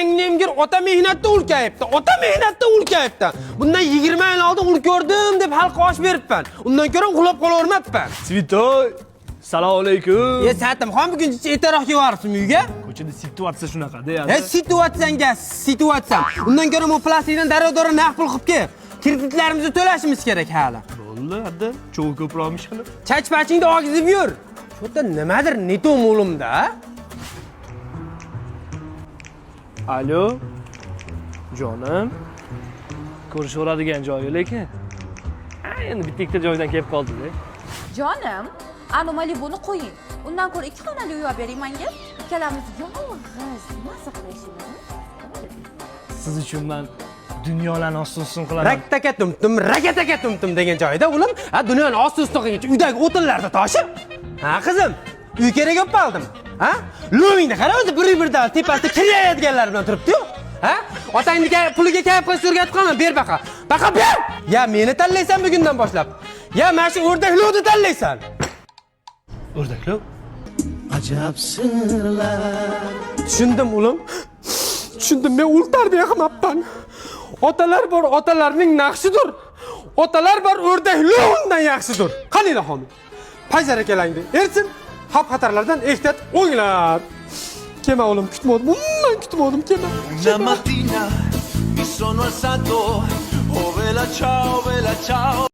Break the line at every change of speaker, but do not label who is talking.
Otangni emgir, ota mehnatda ulkayibdi. Ota mehnatda ulkayibdi. Bundan 20 yil oldin ul ko'rdim deb xalqqa osh beribman. Undan ko'ra uxlab qolavermabman.
Svitoy. Assalomu alaykum.
E, Satimxon, bugun ertaroq kelvoribsizmi uyga?
Ko'chada situatsiya shunaqa deyadi.
E, situatsiyanga situatsiyam. Undan ko'ra bu plastikdan darrov naqd pul qilib kel. Kreditlarimizni to'lashimiz kerak hali.
Bo'ldi, hadda cho'g' ko'proq ish qilib.
Chach-pachingni og'izib yur. Cho'ta nimadir не то o'limda.
Alo. Jonim. Ko'rishaveradigan joyi lekin. Ha, endi bitta ikkita joydan kelib qoldi-da.
Jonim, anu Malibuni qo'ying. Undan ko'ra ikki xonali uy olib bering menga. Ikkalamiz yolg'iz maza qilib yashaymiz.
Siz uchun men dunyolarni ostin ustun qilaman.
Raktaka tum-tum, rakataka tum-tum degan joyida o'g'lim, ha, dunyoni osti ustun qilguncha uydagi o'tinlarda toshib. Ha, qizim, uy kerak bo'lib qoldimi? Ha? Lo'mingni qara o'zi bir birdan tepasida kirayotganlar bilan turibdi-yu. Ha? Otangni puliga kayf qilishni o'rgatib qolaman, ber baqa. Baqa ber! Ya meni tanlaysan bugundan boshlab. Ya mana shu o'rdak lo'ni tanlaysan.
O'rdaklov.
Ajab sirlar.
Tushundim o'g'lim. Tushundim, men ul tarbiya qilmabman. Otalar bor, otalarning naqshidir. Otalar bor, o'rdak lo'ndan yaxshidir. Qani ilohim? Payzarakalangni ersin, xavf xatarlardan ehtiyot o'nglar. Kelma o'g'lim, kutmadim. Umuman kutmadim, kelma.
Una mattina mi sono alzato, oh bella ciao, bella ciao.